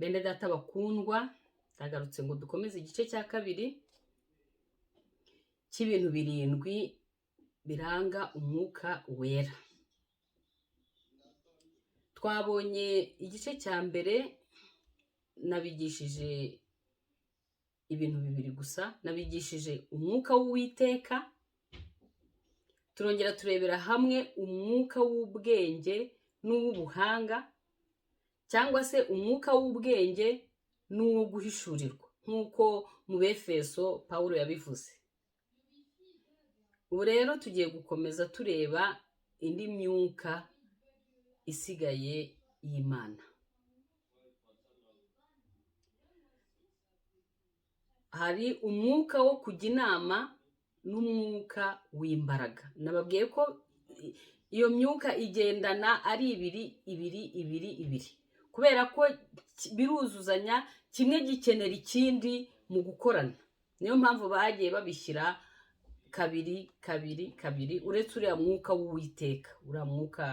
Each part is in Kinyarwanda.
Bene data bakundwa, ndagarutse ngo dukomeze igice cya kabiri cy'ibintu 7 biranga umwuka wera. Twabonye igice cya mbere, nabigishije ibintu 2 gusa, nabigishije umwuka w'Uwiteka, turongera turebera hamwe umwuka w'ubwenge n'uw'ubuhanga, cyangwa se umwuka w'ubwenge n'uwo guhishurirwa, nk'uko mu Befeso Pawulo yabivuze. Ubu rero tugiye gukomeza tureba indi myuka isigaye y'Imana. Hari umwuka wo kujya inama n'umwuka w'imbaraga. Nababwiye ko iyo myuka igendana ari ibiri ibiri ibiri ibiri, kubera ko biruzuzanya, kimwe gikenera ikindi mu gukorana. Niyo mpamvu bagiye babishyira kabiri kabiri kabiri, uretse uriya mwuka w'Uwiteka, uriya mwuka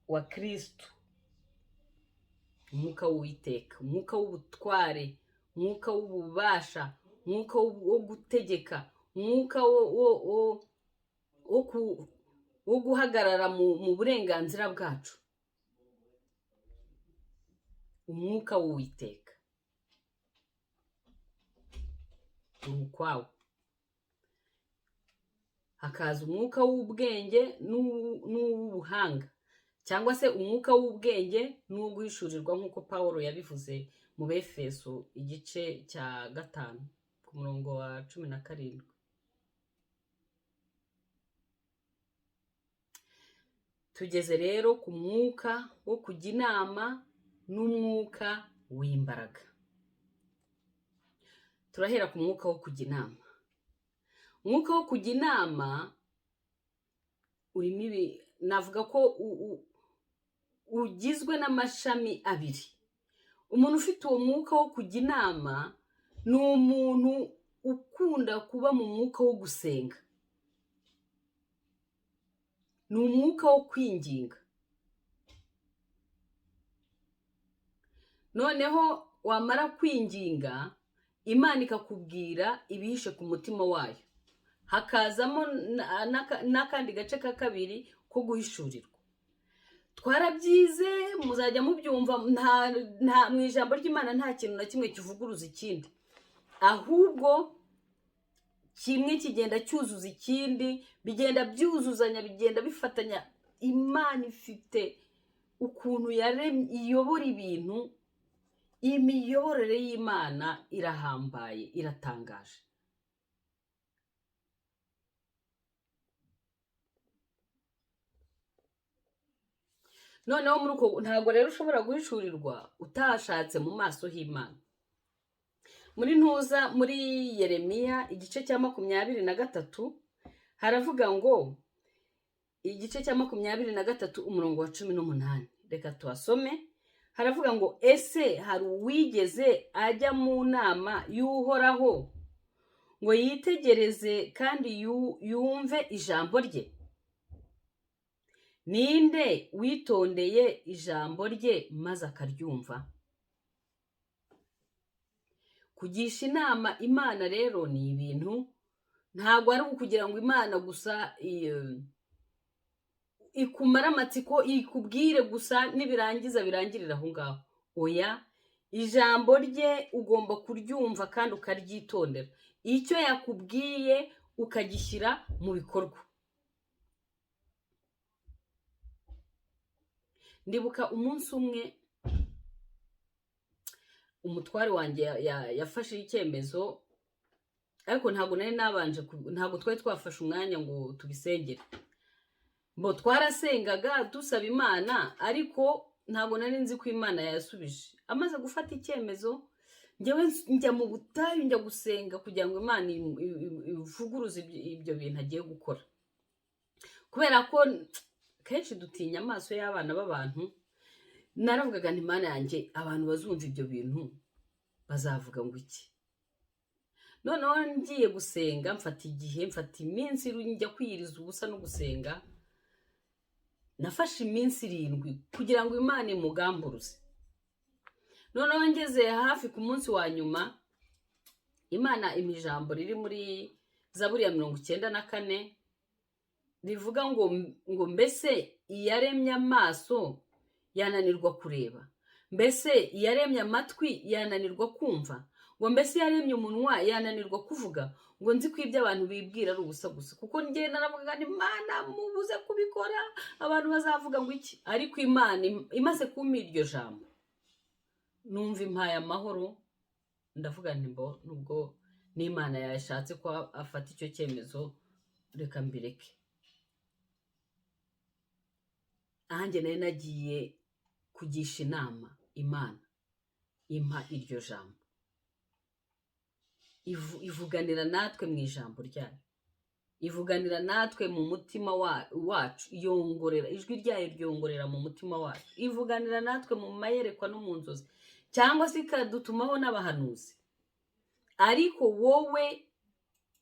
wa Kristo, umwuka w'Uwiteka, umwuka w'ubutware, umwuka w'ububasha, umwuka wo gutegeka, umwuka wo guhagarara mu burenganzira bwacu, umwuka w'Uwiteka uri ukwawo. Hakaza umwuka w'ubwenge n'uw'ubuhanga, cyangwa se umwuka w'ubwenge n'uwo guhishurirwa, nk'uko Pawulo yabivuze mu Befeso igice cya 5 ku murongo wa 17. Tugeze rero ku mwuka wo kujya inama n'umwuka w'imbaraga. Turahera ku mwuka wo kujya inama. Umwuka wo kujya inama urimo ibi, navuga ko ugizwe n'amashami 2. Umuntu ufite uwo mwuka wo kujya inama ni umuntu ukunda kuba mu mwuka wo gusenga, ni umwuka wo kwinginga. Noneho wamara kwinginga, Imana ikakubwira ibihishe ku mutima wayo, hakazamo n'akandi gace ka kabiri ko guhishurirwa. Twarabyize, muzajya mubyumva, mu ijambo ry'Imana nta kintu na kimwe kivuguruza ikindi, ahubwo kimwe kigenda cyuzuza ikindi, bigenda byuzuzanya, bigenda bifatanya. Imana ifite ukuntu yaremye, iyobora ibintu. Imiyoborere y'Imana irahambaye, iratangaje. Noneho muri uko ntabwo rero ushobora guhishurirwa utashatse mu maso h'Imana. Muri ntuza, muri Yeremiya igice cya 23 haravuga ngo, igice cya 23 umurongo wa 18, reka tuhasome. Haravuga ngo, ese hari uwigeze ajya mu nama y'Uhoraho ngo yitegereze kandi yumve ijambo rye? Ninde witondeye ijambo rye maze akaryumva? Kugisha inama Imana rero ni ibintu, ntabwo ari ukugira ngo Imana gusa ikumara amatsiko ikubwire gusa, nibirangiza birangirira aho ngaho. Oya, ijambo rye ugomba kuryumva kandi ukaryitondera, icyo yakubwiye ukagishyira mu bikorwa. Ndibuka umunsi umwe umutware wanjye yafashe icyemezo, ariko ntabwo nari nabanje, ntabwo twari twafashe umwanya ngo tubisengere. Bo twarasengaga dusaba Imana, ariko ntabwo nari nzi ko Imana yasubije. Amaze gufata icyemezo, njyewe njya mu butayu, njya gusenga kugira ngo Imana ivuguruze ibyo bintu agiye gukora, kubera ko kenshi dutinya amaso y'abana b'abantu. Naravugaga nti Imana yanjye, abantu bazumva ibyo bintu bazavuga ngo iki? Noneho ngiye gusenga, mfata igihe, mfata iminsi njya kwiyiriza ubusa no gusenga. Nafashe iminsi 7 kugira ngo Imana imugamburuze. Noneho ngeze hafi ku munsi wa nyuma, Imana impa ijambo riri muri Zaburi ya 94 rivuga ngo mbese iyaremye amaso yananirwa kureba, mbese iyaremye amatwi yananirwa kumva, ngo mbese iyaremye umunwa yananirwa kuvuga, ngo nzi ko ibyo abantu bibwira ari ubusa gusa. Kuko njye naravugaga nti Imana mubuze kubikora, abantu bazavuga ngo iki? Ariko Imana imaze kumpa iryo jambo, numva impaye amahoro, ndavuga nti mbo nubwo n'Imana yashatse ko afata icyo cyemezo, reka mbireke. Nanjye nari nagiye kugisha inama Imana, impa iryo jambo, ivuganira natwe mu ijambo ryayo, ivuganira natwe mu mutima wacu, yongorera ijwi ryayo ryongorera mu mutima wacu, ivuganira natwe mu mayerekwa no mu nzozi, cyangwa se ikadutumaho n'abahanuzi. Ariko wowe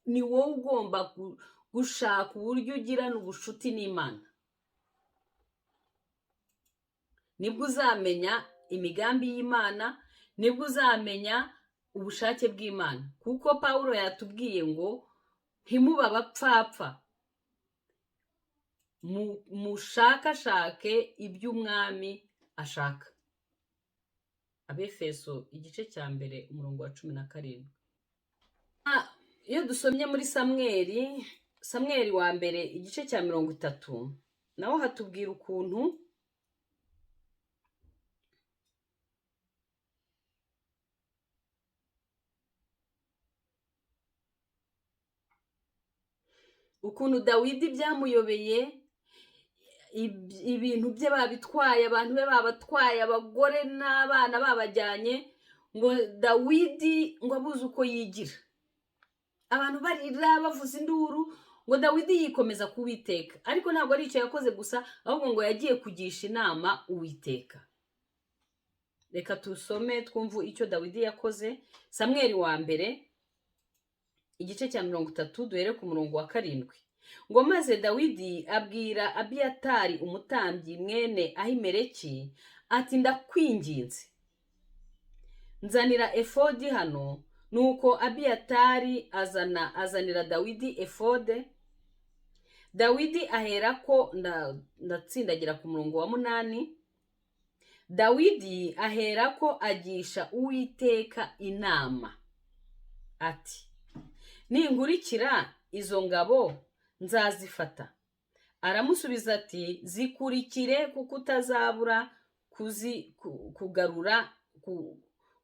ni wowe ugomba gushaka uburyo ugirana ubucuti n'Imana, nibwo uzamenya imigambi y'Imana, nibwo uzamenya ubushake bw'Imana. Kuko Pawulo yatubwiye ngo ntimube abapfapfa, mushakashake iby'Umwami ashaka. Abefeso igice cya 1 umurongo wa 17. Iyo dusomye muri Samweli wa mbere igice cya 30, naho hatubwira ukuntu Dawidi byamuyobeye, ibintu bye babitwaye, abantu be babatwaye, abagore n'abana babajyanye, ngo Dawidi ngo abuze uko yigira, abantu barira bavuza induru, ngo Dawidi yikomeza ku Uwiteka. Ariko ntabwo ari icyo yakoze gusa, ahubwo ngo yagiye kugisha inama Uwiteka. Reka tusome twumve icyo Dawidi yakoze. Samweli wa mbere igice cya 30, duhere ku murongo wa 7. Ngo maze Dawidi abwira Abiyatari umutambyi mwene Ahimeleki ati ndakwinginze nzanira efodi hano. Nuko Abiyatari azanira Dawidi efode. Dawidi aherako, ndatsindagira ku murongo wa 8. Dawidi aherako agisha Uwiteka inama ati ninkurikira izo ngabo nzazifata. Aramusubiza ati zikurikire, kuko utazabura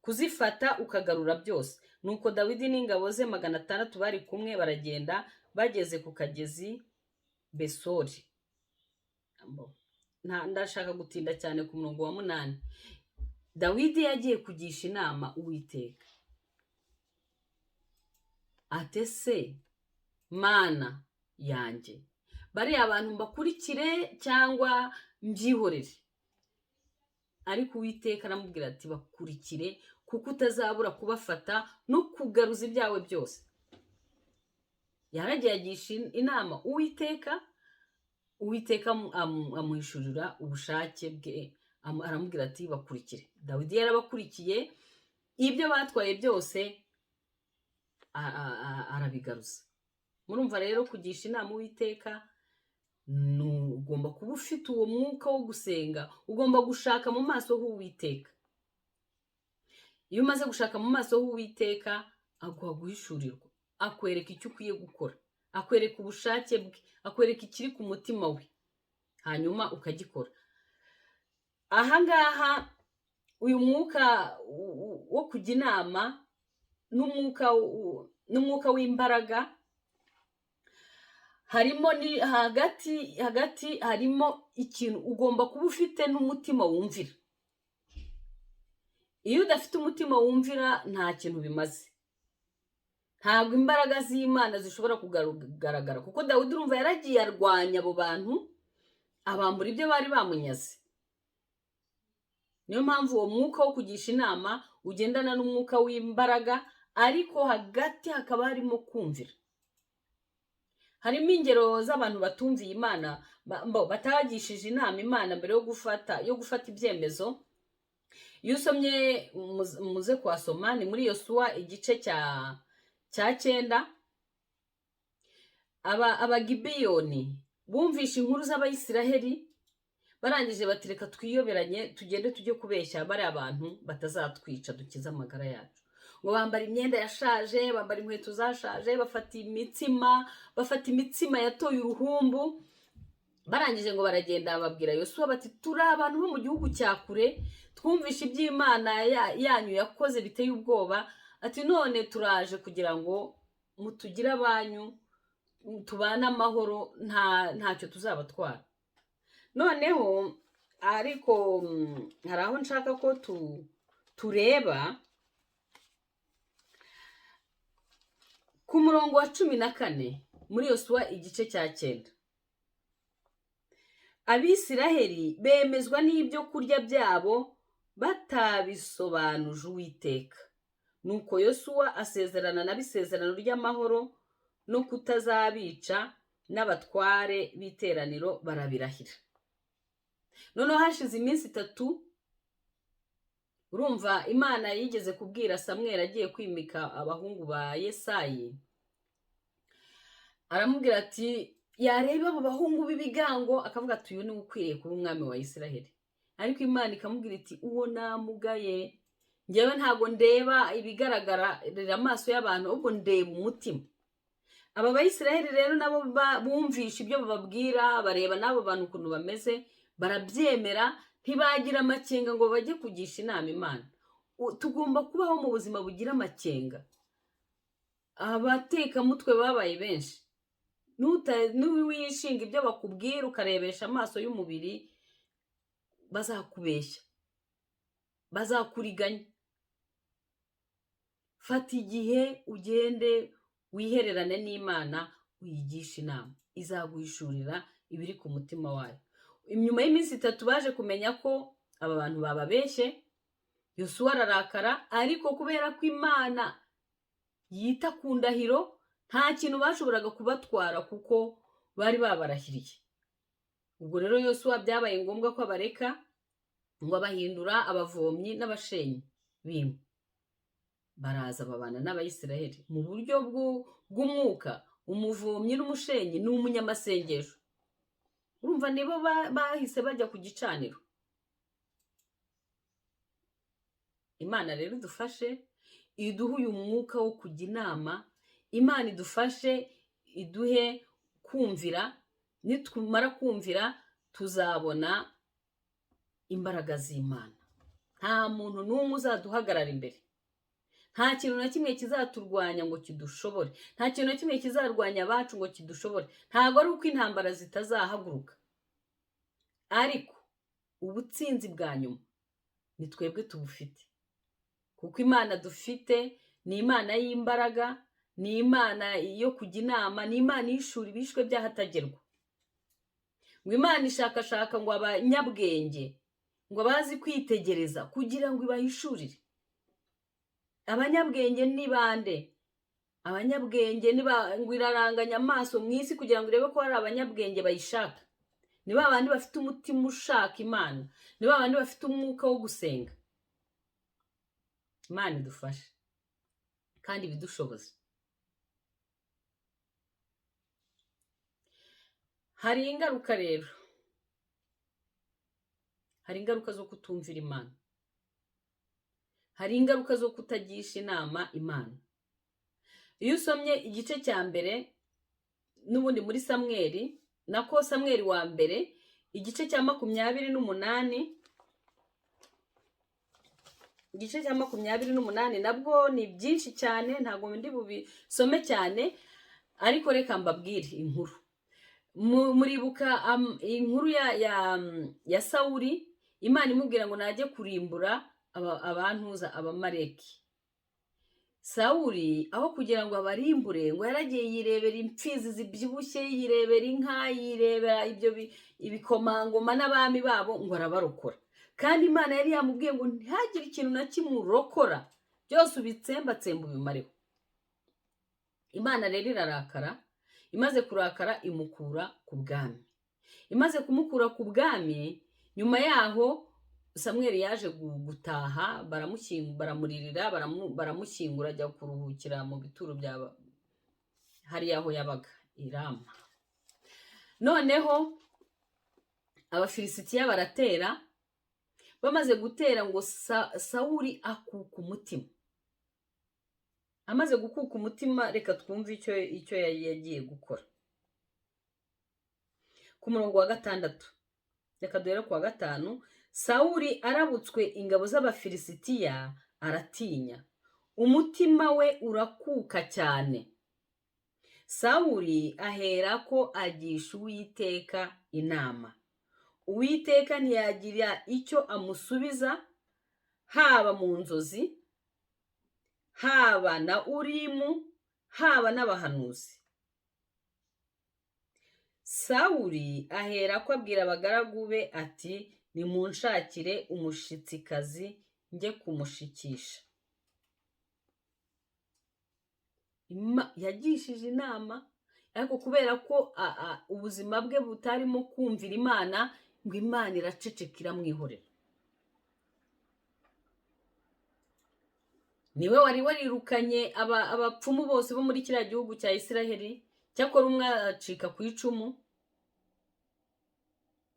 kuzifata ukagarura byose. Nuko Dawidi n'ingabo ze 600 bari kumwe baragenda, bageze ku kagezi Besori. Ndashaka gutinda cyane ku murongo wa 8. Dawidi yagiye kugisha inama Uwiteka ate se Mana yanjye, bariya abantu mbakurikire cyangwa mbyihorere? Ariko Uwiteka aramubwira ati bakurikire, kuko utazabura kubafata no kugaruza ibyawe byose. Yaragiye agisha inama Uwiteka, Uwiteka amuhishurira ubushake bwe, aramubwira ati bakurikire. Dawidi yarabakurikiye, ibyo batwaye byose arabigaruza. Murumva rero kugisha inama Uwiteka, ugomba kuba ufite uwo mwuka wo gusenga, ugomba gushaka mu maso h'Uwiteka. Iyo umaze gushaka mu maso h'Uwiteka, aguha guhishurirwa, akwereka icyo ukwiye gukora, akwereka ubushake bwe, akwereka ikiri ku mutima we, hanyuma ukagikora. Ahangaha uyu mwuka wo kujya inama n'umwuka w'imbaraga, harimo ni hagati harimo ikintu ugomba kuba ufite n'umutima wumvira. Iyo udafite umutima wumvira nta kintu bimaze, ntabwo imbaraga z'Imana zishobora kugaragara. Kuko Dawidi urumva yaragiye arwanya abo bantu, abambura ibyo bari bamunyaze. Niyo mpamvu uwo mwuka wo kugisha inama ugendana n'umwuka w'imbaraga, ariko hagati hakaba harimo kumvira. Harimo ingero z'abantu batumviye Imana, batagishije inama Imana mbere yo gufata ibyemezo. Iyo usomye, muze kuhasoma, ni muri Yosuwa igice cya 9. Abagibeyoni bumvishe inkuru z'Abayisiraheli, barangije bati: "Reka twiyoberanye, tugende tujye kubeshya bariya bantu batazatwica, dukize amagara yacu." Ngo bambara imyenda yashaje, bambara inkweto zashaje, bafata imitsima yatoye uruhumbu. Barangije ngo baragenda, babwira Yosuwa bati: "Turi abantu bo mu gihugu cya kure, twumvishe iby'Imana yanyu yakoze biteye ubwoba." Ati: "None turaje kugira ngo mutugire abanyu, tubane amahoro, ntacyo tuzabatwara." Noneho ariko hari aho nshaka ko tureba ku murongo wa 14 muri Yosuwa igice cya 9. Abisiraheli bemezwa n'ibyo kurya byabo batabisobanuje Uwiteka. Nuko Yosuwa asezerana nabo isezerano ry'amahoro no kutazabica, n'abatware b'iteraniro barabirahira. Noneho hashize iminsi 3. Urumva, Imana yigeze kubwira Samweli agiye kwimika abahungu ba Yesayi, aramubwira ati, yareba abo bahungu b'ibigango akavuga ati: "Uyu niwe ukwiriye kuba umwami wa Isiraheli." Ariko Imana ikamubwira iti: "Uwo namugaye. Ngewe ntabwo ndeba ibigaragarira amaso y'abantu, ahubwo ndeba umutima." Aba Bayisiraheli rero nabo bumvishe ibyo bababwira, bareba n'abo bantu ukuntu bameze, barabyemera, ntibagira amakenga ngo bajye kugisha inama Imana. Tugomba kubaho mu buzima bugira amakenga. Abatekamutwe babaye benshi. Nuwishinga ibyo bakubwira, ukarebesha amaso y'umubiri, bazakubeshya, bazakuriganya. Fata igihe ugende wihererane n'Imana, uyigishe inama, izaguhishurira ibiri ku mutima wayo. Nyuma y'iminsi 3 baje kumenya ko aba bantu bababeshye. Yosuwa ararakara, ariko kubera ko Imana yita ku ndahiro, nta kintu bashoboraga kubatwara kuko bari babarahiriye. Ubwo rero Yosuwa byabaye ngombwa ko abareka, ngo abahindura abavomyi n'abashenyi b'inkwi. Baraza babana n'Abayisiraheli mu buryo bw'umwuka. Umuvomyi n'umushenyi ni umunyamasengesho. Urumva, nibo bahise bajya ku gicaniro. Imana rero idufashe, iduhe uyu mwuka wo kujya inama. Imana idufashe, iduhe kumvira. Nitumara kumvira, tuzabona imbaraga z'Imana. Nta muntu n'umwe uzaduhagarara imbere, nta kintu na kimwe kizaturwanya ngo kidushobore, nta kintu na kimwe kizarwanya abacu ngo kidushobore. Ntabwo ari uko intambara zitazahaguruka, ariko ubutsinzi bwa nyuma ni twebwe tubufite, kuko Imana dufite ni Imana y'imbaraga, ni Imana yo kujya inama, ni Imana ihishura ibishwe by'ahatagerwa. Ngo Imana ishakashaka ngo abanyabwenge, ngo abazi kwitegereza, kugira ngo ibahishurire. Abanyabwenge ni bande? Abanyabwenge ngo iraranganya amaso mu isi kugira ngo irebe ko hari abanyabwenge bayishaka. Ni ba bandi bafite umutima ushaka Imana, ni ba bandi bafite umwuka wo gusenga. Imana idufashe kandi ibidushoboze. Hari ingaruka rero, hari ingaruka zo kutumvira Imana, hari ingaruka zo kutagisha inama Imana. Iyo usomye igice cya 1 n'ubundi muri Samweri, nako Samweri wa mbere igice cya 28, igice cya 28 nabwo ni byinshi cyane, ntabwo ndi bubisome cyane, ariko reka mbabwire inkuru. Muribuka inkuru ya Sawuri, Imana imubwira ngo najye kurimbura abantuza Abamaleki. Sawuri aho kugira ngo abarimbure, ngo yaragiye yirebera imfizi zibyibushye, yirebera inka, yirebera ibyo ibikomangoma n'abami babo, ngo arabarokora. Kandi Imana yari yamubwiye ngo ntihagire ikintu na kimwe urokora, byose ubitsembatsemba ubimareho. Imana rero irarakara. Imaze kurakara, imukura ku bwami. Imaze kumukura ku bwami, nyuma yaho Samweli yaje gutaha, baramuririra, baramushyingura, ajya kuruhukira mu bituro bya hariya aho yabaga i Rama. Noneho Abafilisitiya baratera. Bamaze gutera, ngo Sawuli akuka umutima. Amaze gukuka umutima, reka twumve icyo yari yagiye gukora ku murongo wa 6. Reka duhere ku wa 5. Sawuli arabutswe ingabo z'Abafilisitiya, aratinya, umutima we urakuka cyane. Sawuli aherako agisha Uwiteka inama. Uwiteka ntiyagira icyo amusubiza, haba mu nzozi, haba na Urimu, haba n'abahanuzi. Sawuli aherako abwira abagaragu be ati: "Nimunshakire umushitsikazi, njye kumushikisha." Yagishije inama, ariko kubera ko ubuzima bwe butarimo kumvira Imana, ngo Imana iraceceka, iramwihorera. Niwe wari warirukanye abapfumu bose bo muri kiriya gihugu cya Isiraheli, cyakora umwe acika ku icumu.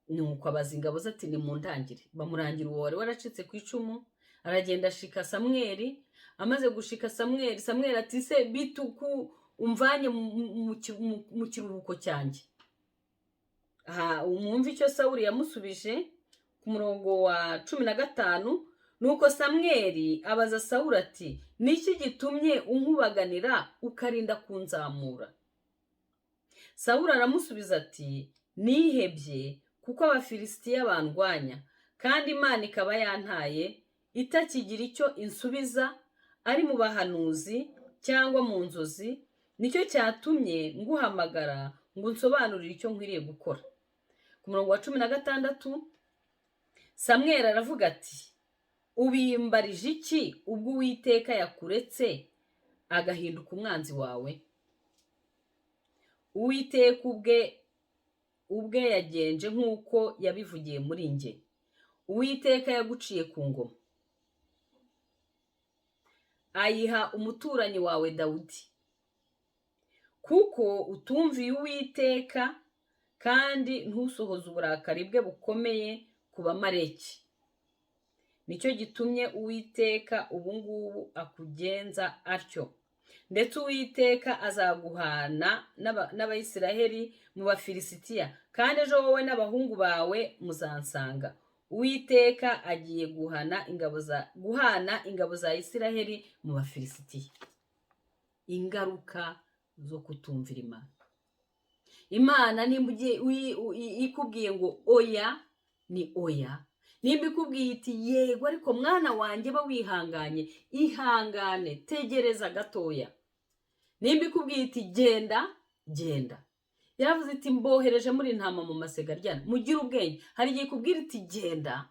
Nuko abaza ingabo ze ati: "Nimundangire." Bamurangira uwo wari waracitse ku icumu. Aragenda ashika Samweli. Amaze gushika Samweli, Samweli ati: "Se bituku umvanye mu kiruhuko cyanjye?" Aha mwumve icyo Sawuli yamusubije ku murongo wa 15. Nuko Samweli abaza Sawuli ati: "Niki gitumye unkubaganira, ukarinda kunzamura?" Sawuli aramusubiza ati: "Nihebye kuko Abafilisitiya bandwanya, kandi Imana ikaba yantaye, itakigira icyo insubiza, ari mu bahanuzi cyangwa mu nzozi. Nicyo cyatumye nguhamagara ngo unsobanurire icyo nkwiriye gukora." Ku murongo wa 16, Samweli aravuga ati: "Ubimbarije iki, ubwo Uwiteka yakuretse agahinduka umwanzi wawe? Uwiteka ubwe yagenje nk'uko yabivugiye muri njye. Uwiteka yaguciye ku ngoma, ayiha umuturanyi wawe Dawudi, kuko utumviye Uwiteka kandi ntusohoze uburakari bwe bukomeye ku Bamaleki. Nicyo gitumye Uwiteka ubu ngubu akugenza atyo. Ndetse Uwiteka azaguhana n'Abayisiraheli mu Bafilisitiya, kandi ejo wowe n'abahungu bawe muzansanga. Uwiteka agiye guhana ingabo za Isiraheli mu Bafilisitiya." Ingaruka zo kutumvira Imana. Imana nimba ikubwiye ngo oya, ni oya. Nimba ikubwiye iti yego, ariko mwana wanjye ba wihanganye, ihangane, tegereza gatoya. Nimba ikubwiye iti genda, genda. Yaravuze iti: "Mbohereje muri intama mu masega aryana, mugire ubwenge." Hari igihe ikubwira iti genda,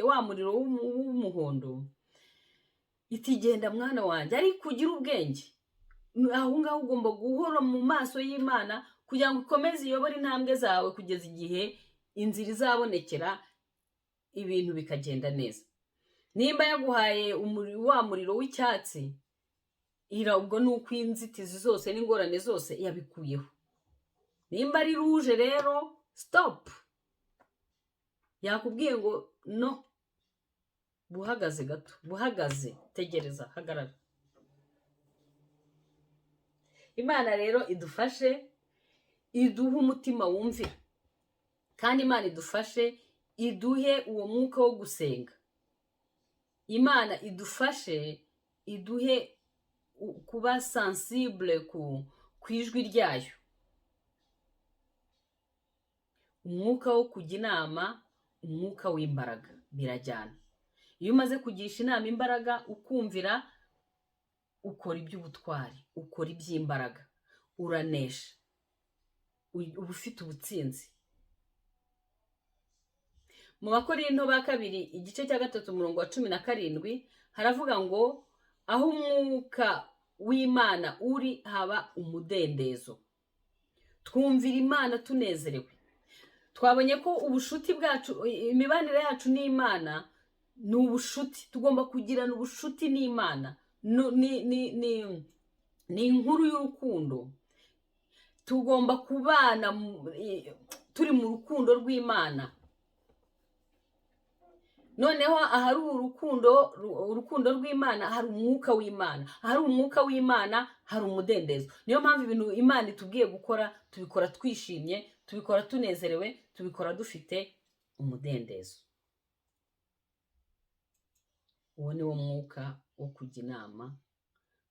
wa muriro w'umuhondo, iti: "Genda mwana wanjye, ariko ugire ubwenge." Aho ngaho ugomba guhora mu maso y'Imana kugira ngo ikomeze iyobore intambwe zawe kugeza igihe inzira izabonekera, ibintu bikagenda neza. Nimba yaguhaye wa muriro w'icyatsi, ubwo ni uko inzitizi zose n'ingorane zose yabikuyeho. Nimba ari rouge rero, stop, yakubwiye ngo no, buhagaze gato, buhagaze, tegereza, hagarara. Imana rero idufashe, iduhe umutima wumvira, kandi Imana idufashe, iduhe uwo mwuka wo gusenga. Imana idufashe, iduhe kuba sensible ku ijwi ryayo. Umwuka wo kujya inama, umwuka w'imbaraga birajyana. Iyo umaze kugisha inama imbaraga, ukumvira, ukora iby'ubutwari, ukora iby'imbaraga, uranesha, uba ufite ubutsinzi. Mu Bakorinto ba kabiri, igice cya 3, umurongo wa 17, haravuga ngo: "Aho umwuka w'Imana uri haba umudendezo." Twumvira Imana tunezerewe. Twabonye ko ubushuti bwacu, imibanire yacu n'Imana ni ubushuti. Tugomba kugirana ubushuti n'Imana. Ni inkuru y'urukundo. Tugomba kubana turi mu rukundo rw'Imana. Noneho ahari urukundo rw'Imana hari umwuka w'Imana. Ahari umwuka w'Imana hari umudendezo. Niyo mpamvu ibintu Imana itubwiye gukora tubikora twishimye, tubikora tunezerewe, tubikora dufite umudendezo. Uwo ni wo mwuka wo kujya inama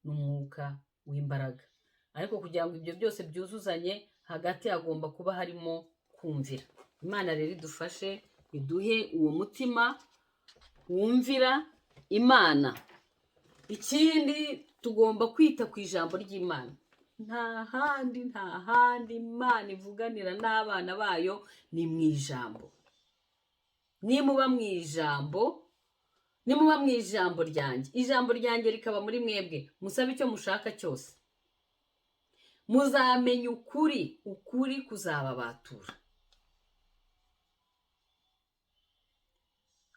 n'umwuka w'imbaraga. Ariko kugira ngo ibyo byose byuzuzanye, hagati hagomba kuba harimo kumvira Imana. Rero idufashe, iduhe uwo mutima wumvira Imana. Ikindi, tugomba kwita ku ijambo ry'Imana. Nta handi, nta handi Imana ivuganira n'abana bayo, ni mu ijambo. Nimuba mu ijambo, nimuba mu ijambo ryanjye, ijambo ryanjye rikaba muri mwebwe, musabe icyo mushaka cyose, muzamenya ukuri, ukuri kuzababatura.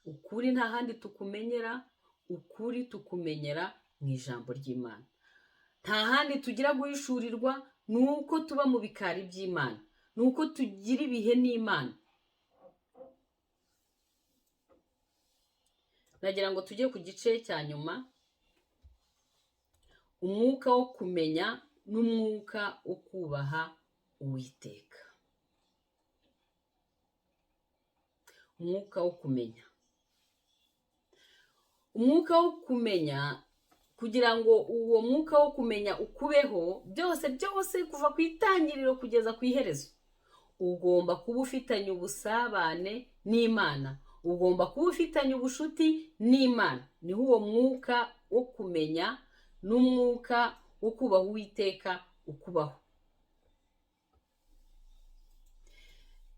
Ukuri nta handi tukumenyera, ukuri tukumenyera mu ijambo ry'Imana. Nta handi tugira guhishurirwa, ni uko tuba mu bikari by'Imana, ni uko tugira ibihe n'Imana. Nagira ngo tujye ku gice cya nyuma, umwuka wo kumenya n'umwuka wo kubaha Uwiteka. Umwuka wo kumenya, umwuka wo kumenya, kugira ngo uwo mwuka wo kumenya ukubeho, byose byose kuva ku itangiriro kugeza ku iherezo, ugomba kuba ufitanye ubusabane n'Imana, ugomba kuba ufitanye ubushuti n'Imana. Niho uwo mwuka wo kumenya n'umwuka wo kubaha Uwiteka ukubaho.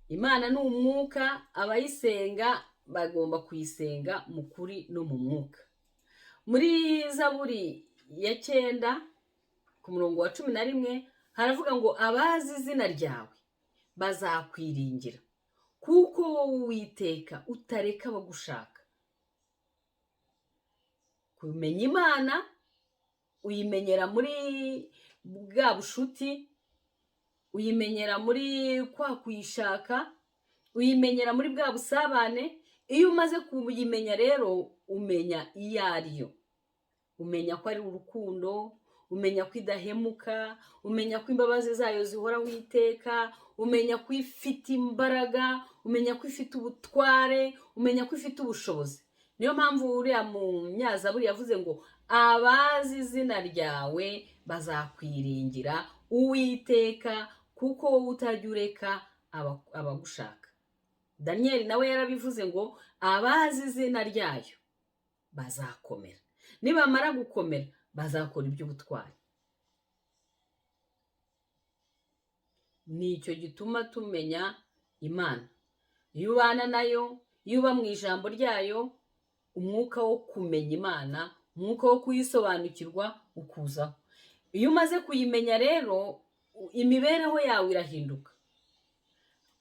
Imana ni umwuka, abayisenga bagomba kuyisenga mu kuri no mu mwuka. Muri Zaburi ya 9 ku murongo wa 11 haravuga ngo abazi izina ryawe bazakwiringira, kuko wowe Uwiteka utareka abagushaka. Kumenya Imana uyimenyera muri bwa bushuti, uyimenyera muri kwa kuyishaka, uyimenyera muri bwa busabane. Iyo umaze kuyimenya rero umenya iyo ari yo, umenya ko ari urukundo, umenya ko idahemuka, umenya ko imbabazi zayo zihoraho iteka, umenya ko ifite imbaraga, umenya ko ifite ubutware, umenya ko ifite ubushobozi. Niyo mpamvu uriya munyazaburi yavuze ngo abazi izina ryawe bazakwiringira Uwiteka, kuko wowe utajya ureka abagushaka. Daniyeli nawe yarabivuze ngo abazi izina ryayo bazakomera, nibamara gukomera bazakora iby'ubutwari. Nicyo gituma tumenya Imana. Iyo ubana nayo, iyo uba mu ijambo ryayo, umwuka wo kumenya Imana, umwuka wo kuyisobanukirwa ukuzaho. Iyo umaze kuyimenya rero, imibereho yawe irahinduka.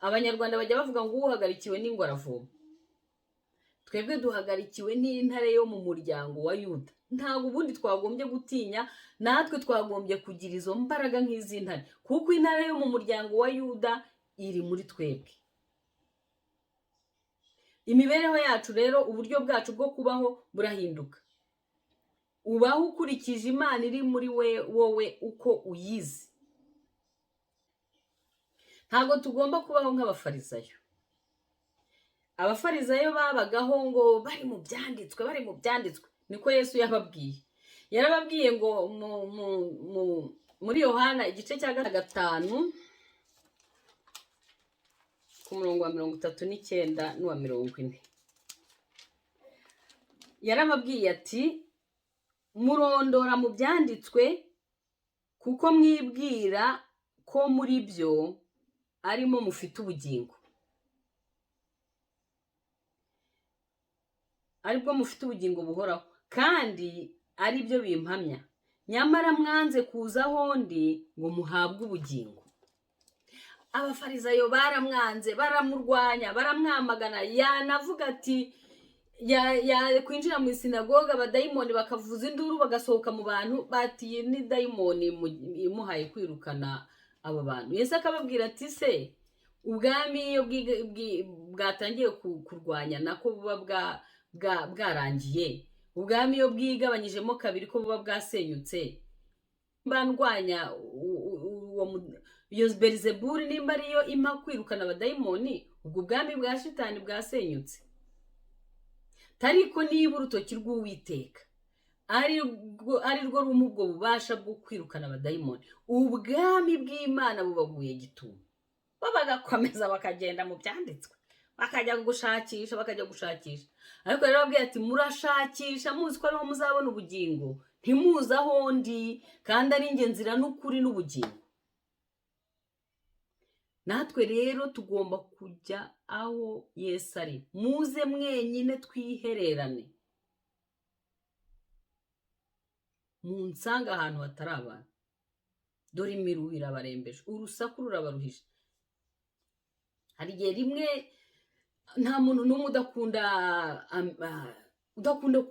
Abanyarwanda bajya bavuga ngo uhagarikiwe n'ingwe aravoma. Twebwe duhagarikiwe n'intare yo mu muryango wa Yuda. Ntabwo ubundi twagombye gutinya, natwe twagombye kugira izo mbaraga nk'iz'intare, kuko intare yo mu muryango wa Yuda iri muri twebwe. Imibereho yacu rero, uburyo bwacu bwo kubaho burahinduka. Ubaho ukurikije Imana iri muri wowe uko uyizi. Ntabwo tugomba kubaho nk'abafarisayo. Abafarisayo babagaho ngo bari mu byanditswe, bari mu byanditswe. Niko Yesu yababwiye. Yarababwiye ngo muri Yohana igice cya 5 ku murongo wa 39 n'uwa 40, yarababwiye ati murondora mu byanditswe kuko mwibwira ko muri byo arimo mufite ubugingo, aribwo mufite ubugingo buhoraho, kandi ari byo bimpamya, nyamara mwanze kuza aho ndi ngo muhabwe ubugingo. Abafarizayo baramwanze, baramurwanya, baramwamagana. Yanavuga ati yakwinjira mu isinagoga, abadayimoni bakavuza induru, bagasohoka mu bantu, bati: "Iyi ni dayimoni imuhaye kwirukana abo bantu." Yesu akababwira ati: "Se ubwami iyo bwatangiye kurwanya nako buba bwarangiye? Ubwami iyo bwigabanyijemo kabiri ko buba bwasenyutse? Mba ndwanya iyo Berizeburi, nimba ariyo impa kwirukana abadayimoni, ubwo ubwami bwa Shitani bwasenyutse. Ariko niba urutoki rw'Uwiteka ari rwo rumpa ubwo bubasha bwo kwirukana abadayimoni, ubwami bw'Imana bubaguye gitumo." Bo bagakomeza bakagenda mu byanditswe, bakajya gushakisha, bakajya gushakisha. Ariko rero babwiye ati: "Murashakisha muzi ko ariho muzabona ubugingo, ntimuzi aho ndi kandi ari njye nzira n'ukuri n'ubugingo." Natwe rero tugomba kujya aho Yesu ari. Muze mwenyine twihererane, munsange ahantu hatari abantu. Dore imiruho irabarembeje, urusaku rurabaruhije. Hari igihe rimwe nta muntu n'umwe udakunda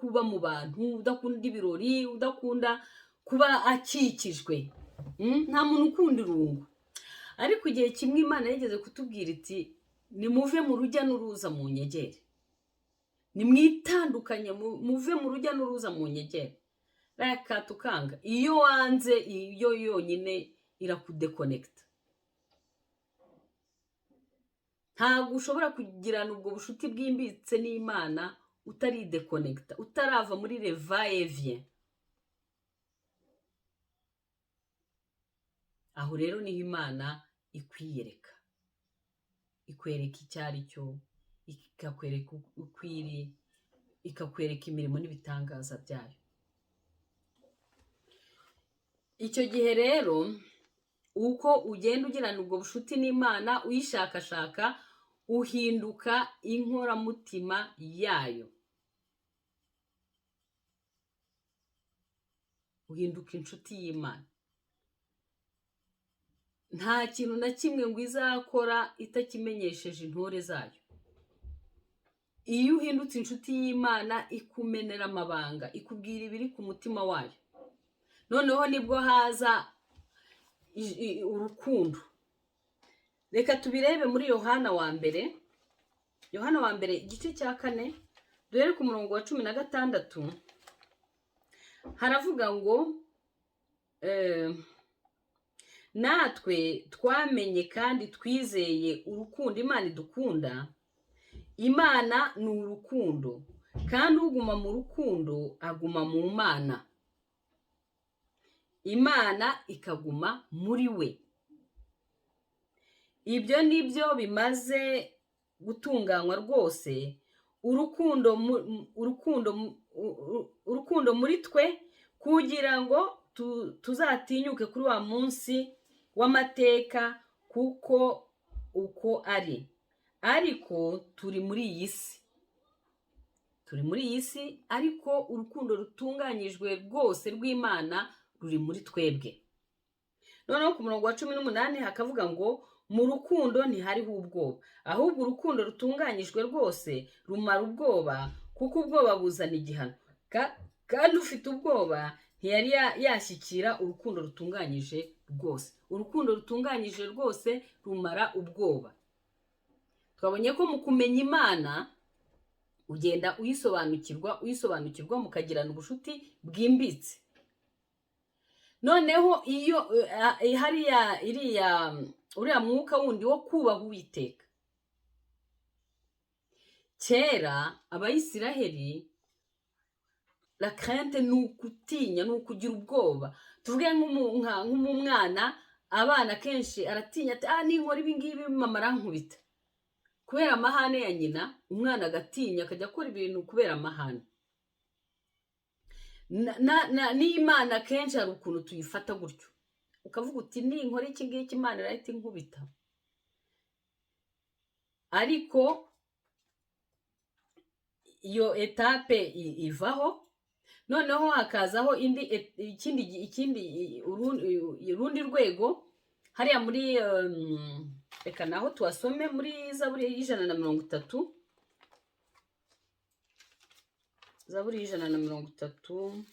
kuba mu bantu, udakunda ibirori, udakunda kuba akikijwe. Nta muntu ukunda irungu. Ariko igihe kimwe Imana yigeze kutubwira iti: "Nimuve mu rujya n'uruza mu nyegere, nimwitandukanye, muve mu rujya n'uruza mu nyegere." Reka tukanga. Iyo wanze, iyo yonyine irakudekonekita. Ntabwo ushobora kugirana ubwo bushuti bwimbitse n'Imana utaridekonekita, utarava muri va-et-vient. Aho rero niho Imana ikwiyereka, ikwereka icyo ari cyo, ikakwereka uko iri, ikakwereka imirimo n'ibitangaza byayo. Icyo gihe rero uko ugenda ugirana ubwo bushuti n'Imana, uyishakashaka, uhinduka inkoramutima yayo, uhinduka inshuti y'Imana. Nta kintu na kimwe ngo izakora itakimenyesheje intore zayo. Iyo uhindutse inshuti y'Imana, ikumenera amabanga, ikubwira ibiri ku mutima wayo. Noneho nibwo haza urukundo. Reka tubirebe muri Yohana wa mbere, Yohana wa mbere igice cya 4, duhere ku murongo wa 16. Haravuga ngo natwe twamenye kandi twizeye urukundo Imana idukunda. Imana ni urukundo, kandi uguma mu rukundo aguma mu Mana, Imana ikaguma muri we. Ibyo ni byo bimaze gutunganywa rwose urukundo muri twe, kugira ngo tuzatinyuke kuri wa munsi w'amateka, kuko uko ari. Ariko turi muri iyi si, turi muri iyi si, ariko urukundo rutunganyijwe rwose rw'Imana ruri muri twebwe. Noneho ku murongo wa 18 hakavuga ngo mu rukundo ntihariho ubwoba, ahubwo urukundo rutunganyijwe rwose rumara ubwoba, kuko ubwoba buzana igihano, kandi ufite ubwoba ntiyari yashyikira urukundo rutunganyije rwose. Urukundo rutunganyije rwose rumara ubwoba. Twabonye ko mu kumenya Imana ugenda uyisobanukirwa, uyisobanukirwa, mukagirana ubushuti bwimbitse. Noneho iyo hariya iriya uriya mwuka wundi wo kubaha Uwiteka. Kera Abayisiraheli, la crainte ni ukutinya, ni ukugira ubwoba. Tuvuge nk'umwana, abana kenshi aratinya ati: "Ah, ninkora ibi ngibi mama arankubita." Kubera amahane ya nyina, umwana agatinya akajya akora ibintu kubera amahane. N'Imana kenshi hari ukuntu tuyifata gutyo, ukavuga uti: "Ninkora iki ngiki Imana irahita inkubita." Ariko iyo étape ivaho, noneho hakazaho indi ikindi ikindi urundi rwego hariya muri Reka naho tuhasome muri Zaburi y'130, Zaburi y'130.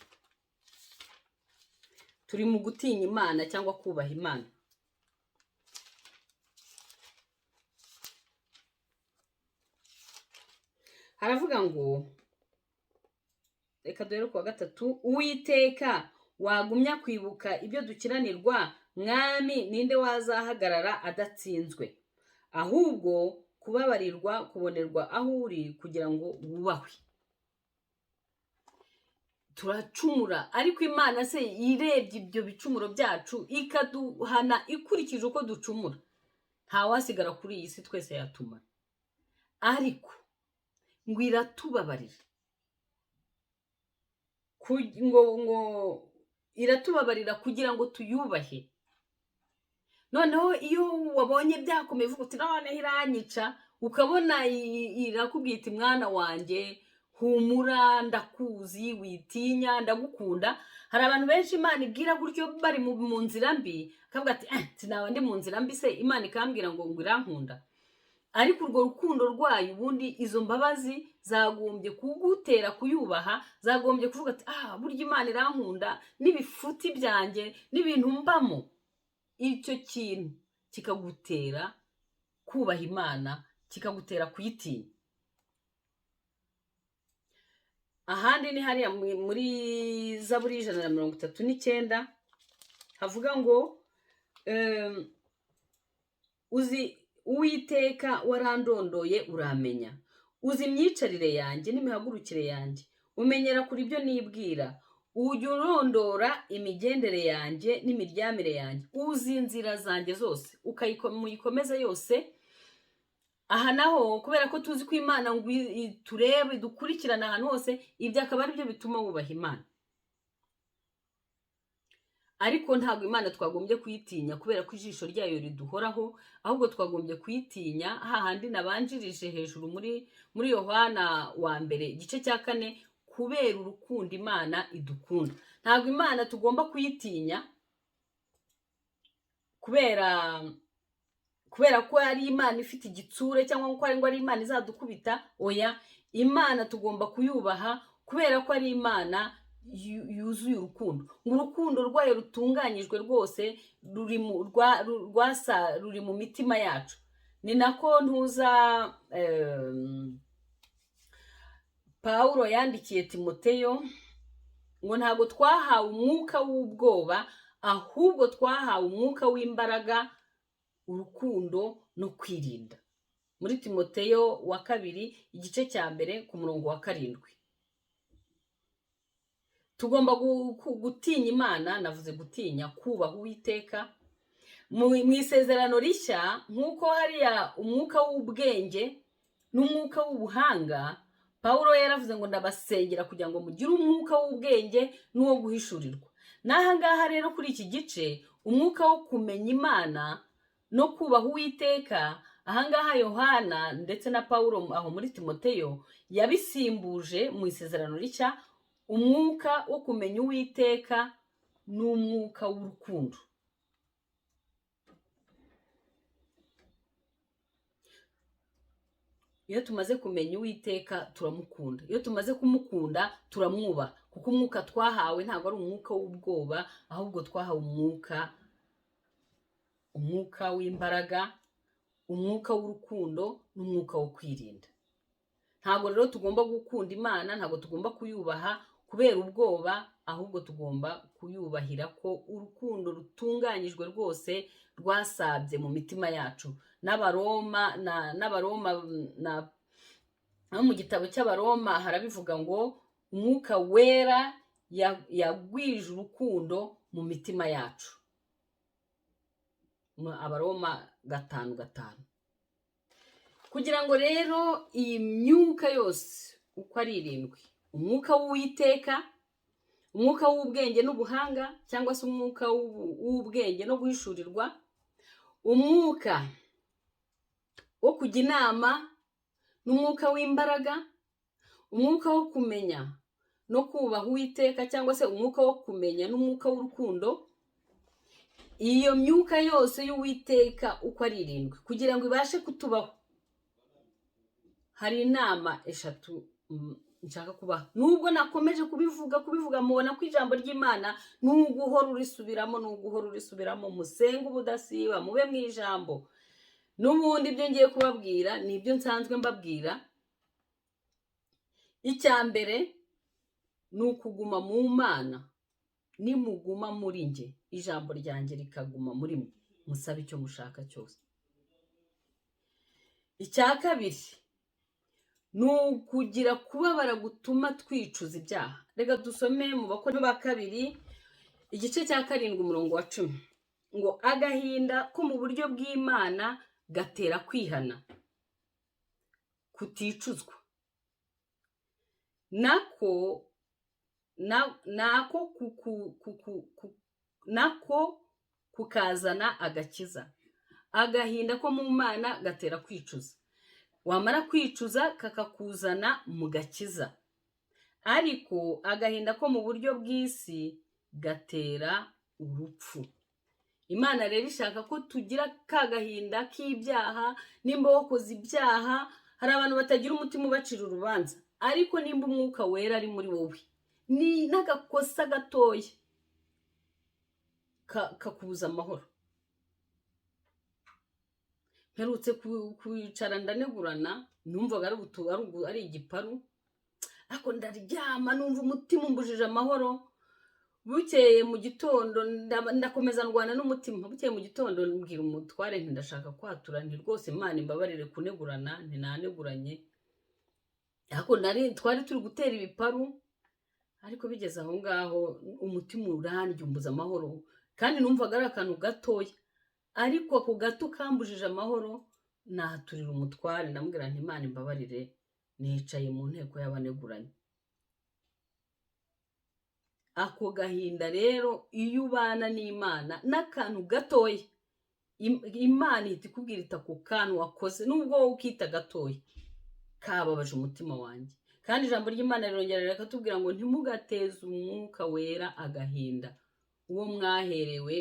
Turi mu gutinya Imana cyangwa kubaha Imana. Haravuga ngo, reka duhere ku wa 3: Uwiteka, wagumya kwibuka ibyo dukiranirwa, Mwami, ninde wazahagarara adatsinzwe? Ahubwo kubabarirwa kubonerwa aho uri kugira ngo wubahwe. Turacumura, ariko Imana se irebye ibyo bicumuro byacu ikaduhana ikurikije uko ducumura, ntawasigara kuri iyi si, twese yatumara. Ariko ngo iratubabarira, ngo iratubabarira kugira ngo tuyubahe. Noneho iyo wabonye byakomeye uvuga uti noneho iranyica, ukabona irakubwira iti mwana wanjye humura, ndakuzi, witinya, ndagukunda. Hari abantu benshi Imana ibwira gutyo bari mu nzira mbi, akavuga ati sinaba ndi mu nzira mbi se Imana ikambwira ngo irankunda. Ariko urwo rukundo rwayo, ubundi izo mbabazi zagombye kugutera kuyubaha, zagombye kuvuga ati burya Imana irankunda n'ibifuti byanjye n'ibintu mbamo. Icyo kintu kikagutera kubaha Imana, kikagutera kuyitinya. Ahandi ni hariya muri Zaburi y'139, havuga ngo uzi Uwiteka warandondoye uramenya, uzi imyicarire yanjye n'imihagurukire yanjye, umenyera kuri ibyo nibwira, ujya urondora imigendere yanjye n'imiryamire yanjye, uzi inzira zanjye zose, muyikomeze yose. Aha naho kubera ko tuzi ko Imana ngo iturebe, idukurikirana ahantu hose, ibyo akaba ari byo bituma wubaha Imana. Ariko ntabwo Imana twagombye kuyitinya kubera ko ijisho ryayo riduhoraho, ahubwo twagombye kuyitinya hahandi nabanjirije hejuru muri Yohana wa 1 igice cya 4, kubera urukundo Imana idukunda. Ntabwo Imana tugomba kuyitinya kubera ko ari Imana ifite igitsure, cyangwa ko ari Imana izadukubita. Oya, Imana tugomba kuyubaha kubera ko ari Imana yuzuye urukundo. Ngo urukundo rwayo rutunganyijwe rwose ruri mu mitima yacu. Ni nako ntuza Pawulo yandikiye Timoteyo ngo ntabwo twahawe umwuka w'ubwoba, ahubwo twahawe umwuka w'imbaraga, urukundo no kwirinda. Muri Timoteyo wa 2 igice cya 1 ku murongo wa 7. Tugomba gutinya Imana, navuze gutinya, kubaha Uwiteka. Mu isezerano rishya, nk'uko hariya umwuka w'ubwenge n'umwuka w'ubuhanga, Pawulo yaravuze ngo ndabasengera kugira ngo mugire umwuka w'ubwenge n'uwo guhishurirwa. N'aha ngaha rero kuri iki gice, umwuka wo kumenya Imana no kubaha Uwiteka, aha ngaha Yohana ndetse na Pawulo aho muri Timoteyo yabisimbuje mu isezerano rishya umwuka wo kumenya Uwiteka n'umwuka w'urukundo. Iyo tumaze kumenya Uwiteka turamukunda, iyo tumaze kumukunda turamwubaha, kuko umwuka twahawe ntabwo ari umwuka w'ubwoba, ahubwo twahawe umwuka w'imbaraga, umwuka w'urukundo n'umwuka wo kwirinda. Ntabwo rero tugomba gukunda Imana, ntabwo tugomba kuyubaha kubera ubwoba, ahubwo tugomba kuyubahira ko urukundo rutunganyijwe rwose rwasabye mu mitima yacu. N'Abaroma no mu gitabo cy'Abaroma harabivuga ngo umwuka wera yagwije urukundo mu mitima yacu. Abaroma 5:5. Kugira ngo rero iyi myuka yose uko ari 7, umwuka w'Uwiteka, umwuka w'ubwenge n'ubuhanga, cyangwa se umwuka w'ubwenge no guhishurirwa, umwuka wo kujya inama n'umwuka w'imbaraga, umwuka wo kumenya no kubaha Uwiteka, cyangwa se umwuka wo kumenya n'umwuka w'urukundo, Iyo myuka yose y'Uwiteka uko ari irindwi, kugira ngo ibashe kutubaho, hari inama eshatu nshaka kubaha. Nubwo nakomeje kubivuga, mubona ko ijambo ry'Imana ni uguhora urisubiramo, ni uguhora urisubiramo. Musenge ubudasiba, mube mu ijambo. N'ubundi ibyo ngiye kubabwira ni ibyo nsanzwe mbabwira. Icya mbere ni ukuguma mu Mana. Nimuguma muri njye, ijambo ryanjye rikaguma muri mwe, musabe icyo mushaka cyose. Icya kabiri ni ukugira kubabara gutuma twicuza ibyaha. Reka dusome mu Bakorinto ba kabiri, igice cya 7, umurongo wa 10, ngo agahinda ko mu buryo bw'Imana gatera kwihana kuticuzwa, nako kukazana agakiza. Agahinda ko mu Mana gatera kwicuza, wamara kwicuza kakakuzana mu gakiza. Ariko agahinda ko mu buryo bw'isi gatera urupfu. Imana rero ishaka ko tugira ka gahinda k'ibyaha. Nimba wakoze ibyaha, hari abantu batagira umutima ubacira urubanza, ariko nimba Umwuka Wera ari muri wowe, ni n'agakosa gatoya kakubuza amahoro. Mperutse kwicara ndanegurana, numvaga ari igiparu, ariko ndaryama numva umutima umbujije amahoro. Bukeye mu gitondo ndakomeza ndwana n'umutima. Bukeye mu gitondo mbwira umutware nti ndashaka kwatura, nti rwose Imana imbabarire kunegurana, ntinaneguranye, ariko twari turi gutera ibiparu, ariko bigeze aho ngaho umutima urandya, umbuza amahoro, kandi numvaga ari akantu gatoya, ariko ako gato kambujije amahoro. Nahaturira umutware, ndamubwira nti Imana imbabarire, nicaye mu nteko y'abaneguranye. Ako gahinda rero, iyo ubana n'Imana, n'akantu gatoya, Imana ihita ikubwira iti ako kantu wakoze, nubwo wowe ukita gatoya, kababaje umutima wanjye. Kandi ijambo ry'Imana rirongera rikatubwira ngo ntimugateze Umwuka Wera agahinda, uwo mwaherewe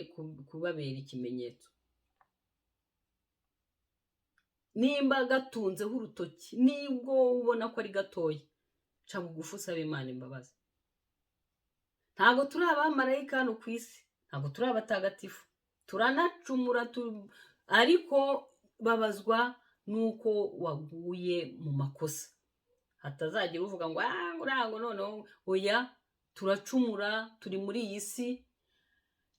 kubabera ikimenyetso. Nimba gatunzeho urutoki, nibwo wowe ubona ko ari gatoya, ca bugufi usaba Imana imbabazi. Ntabwo turi abamarayika hano ku isi, ntabwo turi abatagatifu, turanacumura, ariko babazwa n'uko waguye mu makosa. Hatazagira uvuga ngo ngo noneho, oya, turacumura, turi muri iyi si,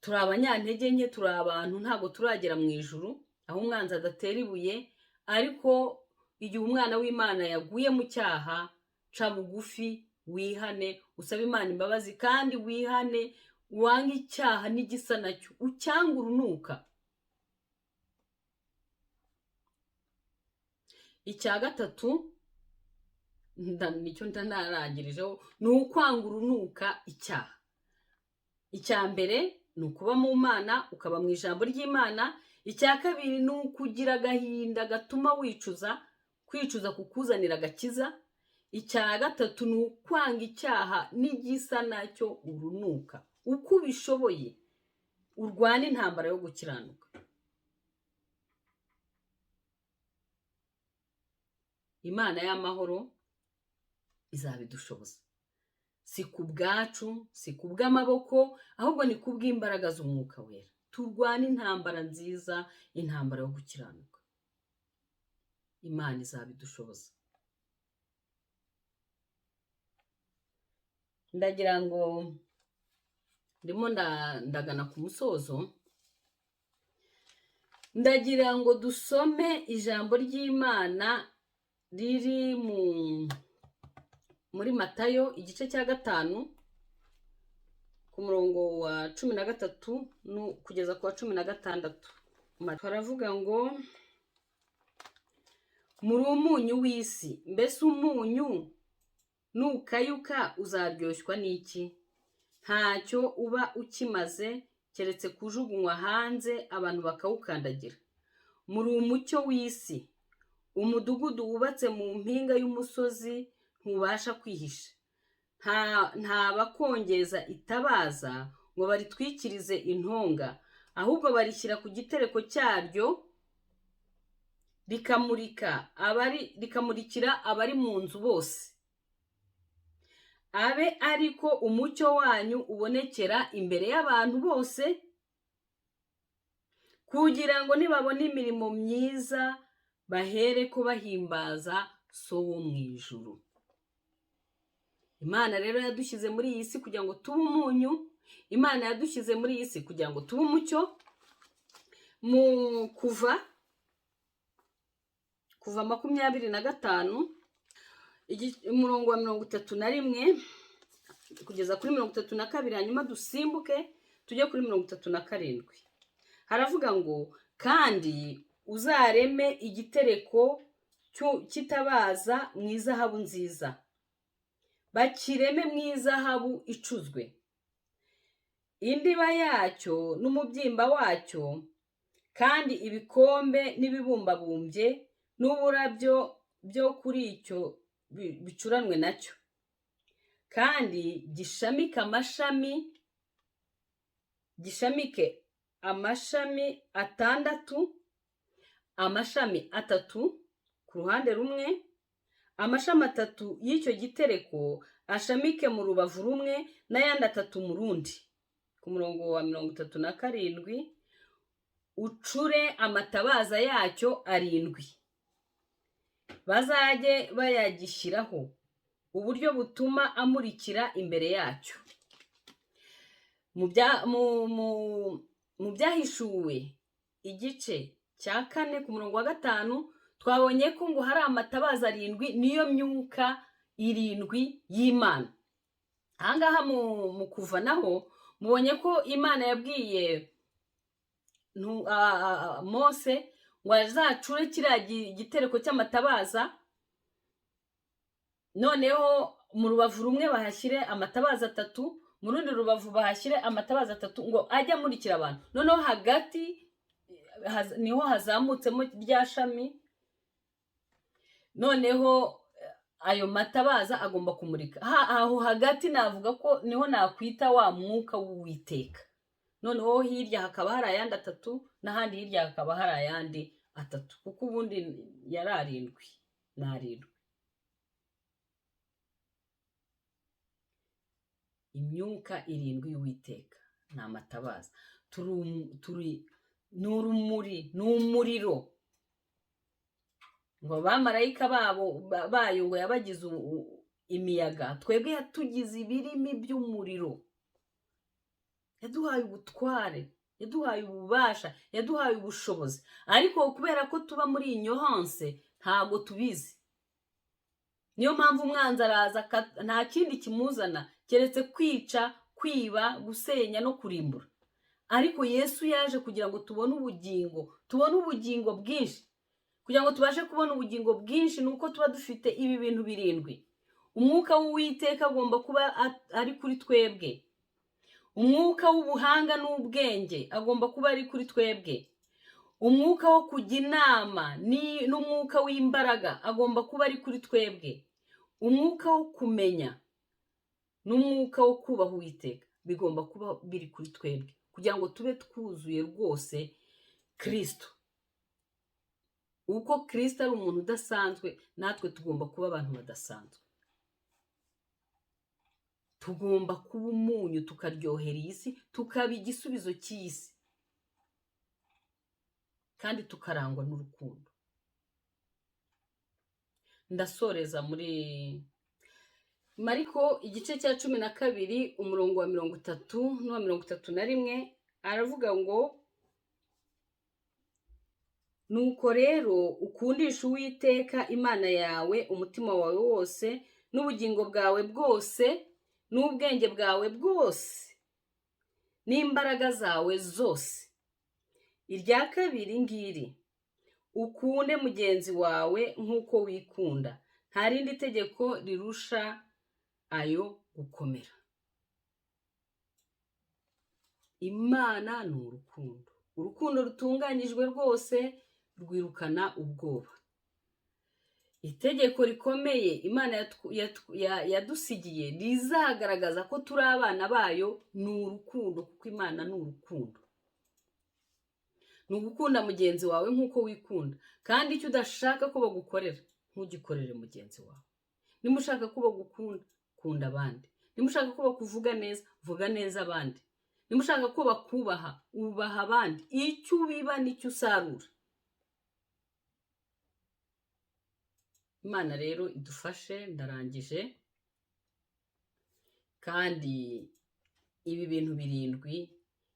turi abanyantege nke, turi abantu, ntabwo turagera mu ijuru aho umwanzi adatera ibuye. Ariko igihe umwana w'Imana yaguye mu cyaha, ca bugufi wihane, usabe Imana imbabazi, kandi wihane, wange icyaha n'igisa nacyo, ucyange urunuka. Icya gatatu nicyo ndarangirijeho, ni ukwanga urunuka icyaha. Icya mbere ni ukuba mu Mana, ukaba mu ijambo ry'Imana. Icya kabiri ni ukugira agahinda gatuma wicuza, kwicuza kukuzanira agakiza. Icya gatatu ni ukwanga icyaha n'igisa nacyo urunuka. Uko ubishoboye urwane intambara yo gukiranuka. Imana y'amahoro izabidushoboza, si ku bwacu, si ku bw'amaboko, ahubwo ni ku bw'imbaraga z'Umwuka Wera. Turwane intambara nziza, intambara yo gukiranuka. Imana izabidushoboza. Ndagira ngo ndimo ndagana ku musozo, ndagira ngo dusome ijambo ry'Imana riri muri Matayo igice cya 5 ku murongo wa 13 kugeza ku wa 16. Baravuga ngo muri umunyu w'isi, mbese umunyu nukayuka uzaryoshwa n'iki? Ntacyo uba ukimaze keretse kujugunywa hanze abantu bakawukandagira. Muri umucyo w'isi, umudugudu wubatse mu mpinga y'umusozi ntubasha kwihisha. Nta bakongeza itabaza ngo baritwikirize intonga, Ahubwo barishyira ku gitereko cyaryo, rikamurika abari rikamurikira abari mu nzu bose. Abe ariko umucyo wanyu ubonekera imbere y'abantu bose, kugira ngo nibabona imirimo myiza bahere ko bahimbaza So wo mu ijuru. Imana rero yadushyize muri iyi si kugira ngo tube umunyu. Imana yadushyize muri iyi si kugira ngo tube umucyo. Mu Kuva 25, umurongo wa 31 kugeza kuri 32, hanyuma dusimbuke tujye kuri 37. Haravuga ngo: "Kandi uzareme igitereko cy'itabaza mu izahabu nziza, bakireme mu izahabu icuzwe, indiba yacyo n'umubyimba wacyo, kandi ibikombe n'ibibumbabumbye n'uburabyo byo kuri icyo bicuranwe nacyo, kandi gishamike amashami atandatu, amashami atatu ku ruhande rumwe, amashami atatu y'icyo gitereko ashamike mu rubavu rumwe, n'ayandi atatu mu rundi." Ku murongo wa 37: "Ucure amatabaza yacyo arindwi, bazajye bayagishyiraho uburyo butuma amurikira imbere yacyo." Mu Byahishuwe igice cya 4 ku murongo wa 5, twabonye ko ngo hari amatabaza arindwi, niyo myuka irindwi y'Imana. Ahangaha mu Kuva naho mubonye ko Imana yabwiye Mose ngo azacure kiriya gitereko cy'amatabaza, noneho mu rubavu rumwe bahashyire amatabaza atatu, mu rundi rubavu bahashyire amatabaza atatu, ngo ajye amurikira abantu. Noneho hagati niho hazamutsemo rya shami. Noneho ayo matabaza agomba kumurika aho hagati. Navuga ko niho nakwita wa mwuka w'Uwiteka. Noneho hirya hakaba hari ayandi atatu, n'ahandi hirya hakaba hari ayandi atatu, kuko ubundi yari arindwi, ni arindwi. Imyuka irindwi y'Uwiteka ni amatabaza. Turi ni urumuri, ni umuriro. Ngo abamarayika babo bayo ngo yabagize imiyaga, twebwe yatugize ibirimi by'umuriro. Yaduhaye ubutware, yaduhaye ububasha, yaduhaye ubushobozi, ariko kubera ko tuba muri ignorance ntabwo tubizi. Niyo mpamvu umwanzi araza, nta kindi kimuzana keretse kwica, kwiba, gusenya no kurimbura. Ariko Yesu yaje kugira ngo tubone ubugingo, tubone ubugingo bwinshi. Kugira ngo tubashe kubona ubugingo bwinshi ni uko tuba dufite ibi bintu birindwi. Umwuka w'Uwiteka agomba kuba ari kuri twebwe. Umwuka w'ubuhanga n'ubwenge agomba kuba ari kuri twebwe. Umwuka wo kujya inama n'umwuka w'imbaraga agomba kuba ari kuri twebwe. Umwuka wo kumenya n'umwuka wo kubaha Uwiteka bigomba kuba biri kuri twebwe, kugira ngo tube twuzuye rwose Kirisito. Uko Kirisito ari umuntu udasanzwe, natwe tugomba kuba abantu badasanzwe. Tugomba kuba umunyu, tukaryohera iyi si, tukaba igisubizo cy'iyi si, kandi tukarangwa n'urukundo. Ndasoreza muri Mariko igice cya 12, umurongo wa 30 n'uwa 31. Aravuga ngo: "Nuko rero ukundisha Uwiteka Imana yawe umutima wawe wose, n'ubugingo bwawe bwose, n'ubwenge bwawe bwose, n'imbaraga zawe zose. Irya kabiri ngiri: ukunde mugenzi wawe nk'uko wikunda. Nta rindi tegeko rirusha ayo gukomera." Imana ni urukundo. Urukundo rutunganyijwe rwose rwirukana ubwoba. Itegeko rikomeye Imana yadusigiye rizagaragaza ko turi abana bayo ni urukundo, kuko Imana ni urukundo. Ni ugukunda mugenzi wawe nk'uko wikunda. Kandi icyo udashaka ko bagukorera, ntugikorere mugenzi wawe. Niba ushaka ko bagukunda, kunda abandi. Niba ushaka ko bakuvuga neza, vuga neza abandi. Niba ushaka ko bakubaha, ubaha abandi. Icyo ubiba nicyo usarura. Imana rero idufashe. Ndarangije. Kandi ibi bintu 7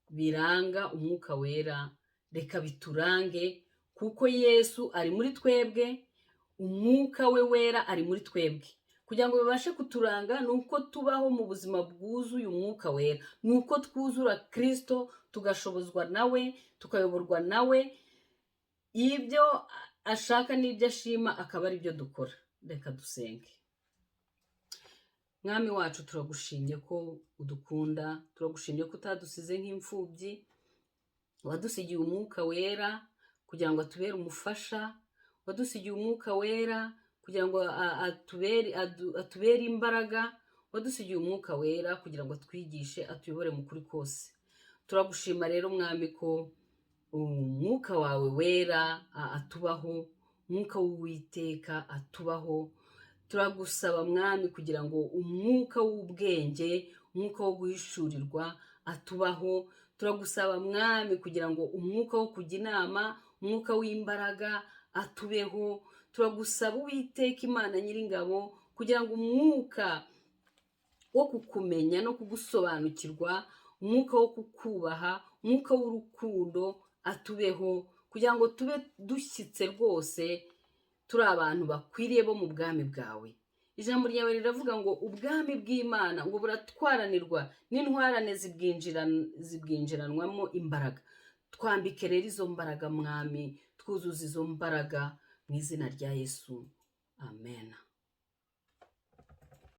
biranga Umwuka Wera, reka biturange, kuko Yesu ari muri twebwe, Umwuka we Wera ari muri twebwe. Kugira ngo bibashe kuturanga ni uko tubaho mu buzima bwuzuye Umwuka Wera, ni uko twuzura Kirisito, tugashobozwa nawe, tukayoborwa nawe, ibyo ashaka n'ibyo ashima akaba ari byo dukora. Reka dusenge. Mwami wacu, turagushimye ko udukunda, turagushimye ko utadusize nk'imfubyi, wadusigiye Umwuka Wera kugira ngo atubere umufasha, wadusigiye Umwuka Wera kugira ngo atubere imbaraga, wadusigiye Umwuka Wera kugira ngo atwigishe, atuyobore mu kuri kose. Turagushima rero Mwami ko Umwuka wawe Wera atubaho, Umwuka w'Uwiteka atubaho. Turagusaba Mwami kugira ngo umwuka w'ubwenge, umwuka wo guhishurirwa atubaho. Turagusaba Mwami kugira ngo umwuka wo kujya inama, umwuka w'imbaraga atubeho. Turagusaba Uwiteka Imana Nyiringabo kugira ngo umwuka wo kukumenya no kugusobanukirwa, umwuka wo kukubaha, umwuka w'urukundo atubeho, kugira ngo tube dushyitse rwose, turi abantu bakwiriye bo mu bwami bwawe. Ijambo ryawe riravuga ngo ubwami bw'Imana ngo buratwaranirwa n'intwarane zibwinjiranwamo imbaraga. Twambike rero izo mbaraga Mwami, twuzuze izo mbaraga mu izina rya Yesu, amen.